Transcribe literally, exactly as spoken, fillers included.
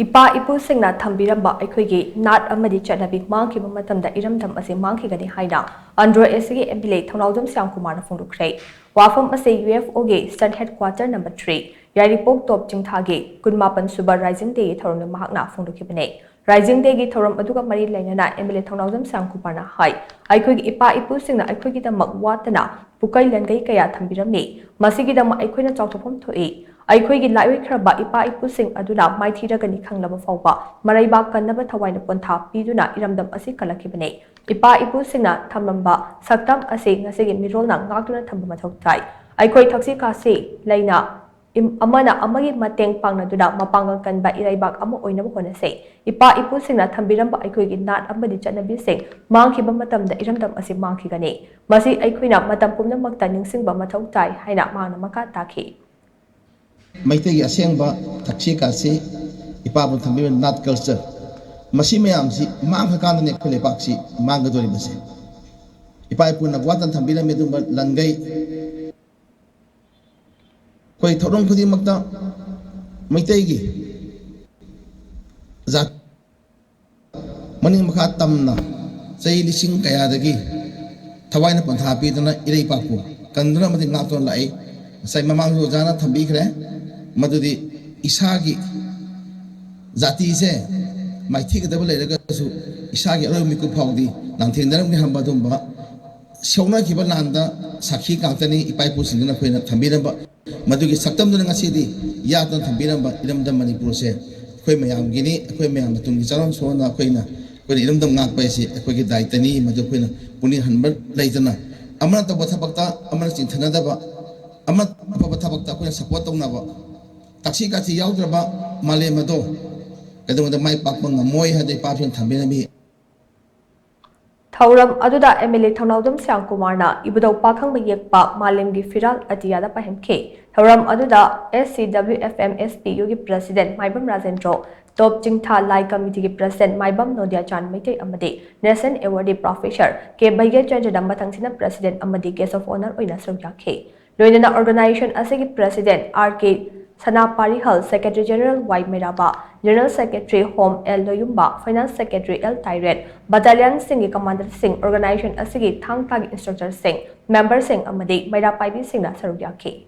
ꯏꯄꯥ ꯏꯄꯨꯁꯤꯡꯅ ꯊꯝꯕꯤꯔꯝꯕ ꯑꯩꯈꯣꯏꯒꯤ ꯅꯥꯠ ꯑꯃꯗꯤ ꯆꯠꯅꯕꯤ ꯃꯥꯡꯈꯤꯕ ꯃꯇꯝꯗ ꯏꯔꯝꯗꯝ ꯑꯁꯤ ꯃꯥꯡꯈꯤꯒꯅꯤ ꯍꯥꯏꯅ ꯑꯟꯗ꯭ꯔꯣ ꯑꯦꯁꯤꯒꯤ ꯑꯦꯝ ꯑꯦꯜ ꯑꯦ ꯊꯧꯅꯥꯎꯖꯝ ꯁ꯭ꯌꯥꯝꯀꯨꯃꯥꯔꯅ ꯐꯣꯡꯗꯣꯛꯈ꯭ꯔꯦ꯫ ꯋꯥꯐꯝ ꯑꯁꯤ ꯌꯨ ꯑꯦꯐ ꯑꯣꯒꯤ ꯁꯟ ꯍꯦꯗ ꯀ꯭ꯋꯥꯇꯔ ꯅꯝꯕꯔ ꯊ꯭ꯔꯤ, ꯌꯥꯏꯔꯤꯄꯣꯛ ꯇꯣꯞ ꯆꯤꯡꯊꯥꯒꯤ ꯀꯨꯟꯃꯥꯄꯟ ꯁꯨꯕ ꯔꯥꯏꯖꯤꯡ ꯗꯦꯒꯤ ꯊꯧꯔꯝꯗ ꯃꯍꯥꯛꯅ ꯐꯣꯡꯗꯣꯛꯈꯤꯕꯅꯤ꯫ ꯔꯥꯏꯖꯤꯡ ꯗꯦꯒꯤ ꯊꯧꯔꯝ ꯑꯗꯨꯒ ꯃꯔꯤ ꯂꯩꯅꯅ ꯑꯦꯝ ꯑꯦꯜ ꯑꯦ ꯊꯧꯅꯥꯎꯖꯝ ꯁ꯭ꯌꯥꯝꯀꯨꯃꯥꯔꯅ ꯍꯥꯏ, ꯑꯩꯈꯣꯏꯒꯤ ꯏꯄꯥ ꯏꯄꯨꯁꯤꯡꯅ ꯑꯩꯈꯣꯏꯒꯤꯗꯃꯛ ꯋꯥꯠꯇꯅ ꯄꯨꯀꯩ ꯂꯟꯒꯩ ꯀꯌꯥ ꯊꯝꯕꯤꯔꯝꯃꯤ꯫ ꯃꯁꯤꯒꯤꯗꯃꯛ ꯑꯩꯈꯣꯏꯅ ꯆꯥꯎꯊꯣꯛꯐꯝ ꯊꯣꯛꯏ꯫ ꯑꯩꯈꯣꯏꯒꯤ ꯂꯥꯏꯑꯣꯏꯈ꯭ꯔꯕ ꯏꯄꯥ ꯏꯄꯨꯁꯤꯡ ꯑꯗꯨꯅ ꯃꯥꯏꯊꯤꯔꯒꯅꯤ ꯈꯪꯂꯕ ꯐꯥꯎꯕ ꯃꯔꯩꯕꯥꯛ ꯀꯟꯅꯕ ꯊꯋꯥꯏꯅ ꯄꯣꯟꯊꯥ ꯄꯤꯗꯨꯅ ꯏꯔꯝꯗꯝ ꯑꯁꯤ ꯀꯜꯂꯛꯈꯤꯕꯅꯤ꯫ ꯏꯄꯥ ꯏꯄꯨꯁꯤꯡꯅ ꯊꯝꯂꯝꯕ ꯁꯛꯇꯝ ꯑꯁꯤ ꯉꯁꯤꯒꯤ ꯃꯤꯔꯣꯜꯅ ꯉꯥꯛꯇꯨꯅ ꯊꯝꯕ ꯃꯊꯧ ꯇꯥꯏ꯫ ꯑꯩꯈꯣꯏ ꯊꯛꯁꯤ ꯈꯥꯁꯤ ꯂꯩꯅ ꯏꯝ-, ꯑꯃꯅ ꯑꯃꯒꯤ ꯃꯇꯦꯡ ꯄꯥꯡꯅꯗꯨꯅ ꯃꯄꯥꯡꯒꯜ ꯀꯟꯕ ꯏꯔꯩꯕꯥꯛ ꯑꯃ ꯑꯣꯏꯅꯕ ꯍꯣꯠꯅꯁꯤ꯫ ꯏꯄꯥ ꯏꯄꯨꯁꯤꯡꯅ ꯊꯝꯕꯤꯔꯝꯕ ꯑꯩꯈꯣꯏꯒꯤ ꯅꯥꯠ ꯑꯃꯗꯤ ꯆꯠꯅꯕꯤꯁꯤꯡ ꯃꯥꯡꯈꯤꯕ ꯃꯇꯝꯗ ꯏꯔꯝꯗꯝ ꯑꯁꯤ ꯃꯥꯡꯈꯤꯒꯅꯤ꯫ ꯃꯁꯤ ꯑꯩꯈꯣꯏꯅ ꯃꯇꯝ ꯄꯨꯝꯅꯃꯛꯇ ꯅꯤꯡꯁꯤꯡꯕ ꯃꯊꯧ ꯇꯥꯏ ꯍꯥꯏꯅ ꯃꯍꯥꯛꯅ ꯃꯈꯥ ꯇꯥꯈꯤ꯫ ꯃꯩꯇꯩꯒꯤ ꯑꯁꯦꯡꯕ ꯊꯛꯁꯤ ꯈꯥꯁꯤ ꯏꯄꯥꯕꯨ ꯊꯝꯕꯤꯕ ꯅꯥꯠ ꯀꯜꯆꯔ, ꯃꯁꯤ ꯃꯌꯥꯝꯁꯤ ꯃꯥꯡꯈ꯭ꯔꯀꯥꯟꯗꯅꯦ ꯑꯩꯈꯣꯏ ꯂꯩꯕꯥꯛꯁꯤ ꯃꯥꯡꯒꯗꯧꯔꯤꯕꯁꯦ꯫ ꯏꯄꯥ ꯏꯄꯨꯅ ꯋꯥꯠꯇꯅ ꯊꯝꯕꯤꯔꯝꯃꯤ ꯑꯗꯨꯒꯨꯝꯕ ꯂꯟꯒꯩ꯫ ꯑꯩꯈꯣꯏ ꯊꯧꯔꯝ ꯈꯨꯗꯤꯡꯃꯛꯇ ꯃꯩꯇꯩꯒꯤ ꯖꯥꯠ ꯃꯅꯤꯡ ꯃꯈꯥ ꯇꯝꯅ ꯆꯍꯤ ꯂꯤꯁꯤꯡ ꯀꯌꯥꯗꯒꯤ ꯊꯋꯥꯏꯅ ꯄꯟꯊꯥ ꯄꯤꯗꯨꯅ ꯏꯔꯩꯄꯥꯛꯄꯨ ꯀꯟꯗꯨꯅ ꯑꯃꯗꯤ ꯉꯥꯛꯇꯨꯅ ꯂꯥꯛꯏ꯫ ꯉꯁꯥꯏ ꯃꯃꯥꯡꯁꯨ ꯑꯣꯖꯥꯅ ꯊꯝꯕꯤꯈ꯭ꯔꯦ, ꯃꯗꯨꯗꯤ ꯏꯁꯥꯒꯤ ꯖꯥꯇꯤꯁꯦ ꯃꯥꯏꯊꯤꯒꯗꯕ ꯂꯩꯔꯒꯁꯨ ꯏꯁꯥꯒꯤ ꯑꯔꯣꯏꯕ ꯃꯤꯀꯨꯞ ꯐꯥꯎꯗꯤ ꯂꯥꯟꯊꯦꯡꯅꯔꯝꯒꯦ ꯍꯥꯏꯕ ꯑꯗꯨꯒꯨꯝꯕ ꯁꯣꯛꯅꯈꯤꯕ ꯂꯥꯟꯗ ꯁꯥꯈꯤ ꯉꯥꯛꯇꯅꯤ ꯏꯄꯥ ꯏꯄꯨꯁꯤꯡꯗꯨꯅ ꯑꯩꯈꯣꯏꯅ ꯊꯝꯕꯤꯔꯝꯕ꯫ ꯃꯗꯨꯒꯤ ꯁꯛꯇꯝꯗꯨꯅ ꯉꯁꯤꯗꯤ ꯌꯥꯠꯇꯨꯅ ꯊꯝꯕꯤꯔꯝꯕ ꯏꯔꯝꯗꯝ ꯃꯅꯤꯄꯨꯔꯁꯦ ꯑꯩꯈꯣꯏ ꯃꯌꯥꯝꯒꯤꯅꯤ꯫ ꯑꯩꯈꯣꯏ ꯃꯌꯥꯝꯅ ꯇꯨꯡꯒꯤ ꯆꯥꯔꯣꯟ ꯁꯨꯔꯣꯟꯅ ꯑꯩꯈꯣꯏꯅ, ꯑꯩꯈꯣꯏꯅ ꯏꯔꯝꯗꯝ ꯉꯥꯛꯄ ꯍꯥꯏꯁꯤ ꯑꯩꯈꯣꯏꯒꯤ ꯗꯥꯏꯇꯅꯤ꯫ ꯃꯗꯨ ꯑꯩꯈꯣꯏꯅ ꯄꯨꯛꯅꯤꯡ ꯍꯟꯕ ꯂꯩꯇꯅ ꯑꯃꯅ ꯇꯧꯕ ꯊꯕꯛꯇ ꯑꯃꯅ ꯆꯤꯡꯊꯅꯗꯕ, ꯑꯃꯅ ꯑꯐꯕ ꯊꯕꯛꯇ ꯑꯩꯈꯣꯏꯅ ꯁꯄꯣꯔꯠ ꯇꯧꯅꯕ꯫ ꯊꯛꯁꯤ ꯈꯥꯁꯤ ꯌꯥꯎꯗ꯭ꯔꯕ ꯃꯥꯂꯦꯝ ꯑꯗꯣ ꯀꯩꯗꯧꯉꯩꯗ ꯃꯥꯏ ꯄꯥꯛꯄ ꯉꯝꯃꯣꯏ ꯍꯥꯏꯗꯅ ꯏꯄꯥꯁꯤꯡꯅ ꯊꯝꯕꯤꯔꯝꯃꯤ꯫ ꯊꯧꯔꯝ ꯑꯗꯨꯗ ꯑꯦꯝ ꯑꯦꯜ ꯑꯦ ꯊꯧꯅꯥꯎꯖꯝ ꯁ꯭ꯌꯥꯝꯀꯨꯃꯥꯔꯅ ꯏꯕꯨꯙꯧ ꯄꯥꯈꯪꯕ ꯌꯦꯛꯄ ꯃꯥꯂꯦꯝꯒꯤ ꯐꯤꯔꯥꯜ ꯑꯇꯤꯌꯥꯗ ꯄꯥꯏꯍꯟꯈꯤ꯫ ꯊꯧꯔꯝ ꯑꯗꯨꯗ S C W F M S P U ꯒꯤ president ꯃꯥꯏꯕꯝ ꯔꯥꯖꯦꯟꯗ꯭ꯔꯣ, ꯇꯣꯞ ꯆꯤꯡꯊꯥ ꯂꯥꯏ committee ꯒꯤ president ꯃꯥꯏꯕꯝ ꯅꯣꯗꯤꯌꯥꯆꯥꯟ ꯃꯩꯇꯩ ꯑꯃꯗꯤ national awardee professor K ꯚꯩꯒ꯭ꯌꯆꯟꯗ꯭ꯔꯅ ꯃꯊꯪꯁꯤꯠꯅ president ꯑꯃꯗꯤ guest of honour ꯑꯣꯏꯅ ꯁꯔꯨꯛ ꯌꯥꯈꯤ꯫ ꯂꯣꯏꯅꯅ organization ꯑꯁꯤꯒꯤ president R K ꯁꯅꯥ ꯄꯥꯔꯤꯍꯜ, Secretary General Y ꯃꯩꯔꯥꯕ, General Secretary Home L ꯂꯣꯌꯨꯝꯕ, Finance Secretary L ꯇꯥꯏꯔꯦꯠ, ꯕꯠꯇꯥꯂꯤꯌꯟꯁꯤꯡꯒꯤ ꯀꯃꯥꯟꯗꯔꯁꯤꯡ, organization ꯑꯁꯤꯒꯤ ꯊꯥꯡ ꯇꯥꯒꯤ instructorꯁꯤꯡ, memberꯁꯤꯡ ꯑꯃꯗꯤ ꯃꯩꯔꯥ ꯄꯥꯏꯕꯤꯁꯤꯡꯅ ꯁꯔꯨꯛ ꯌꯥꯈꯤ꯫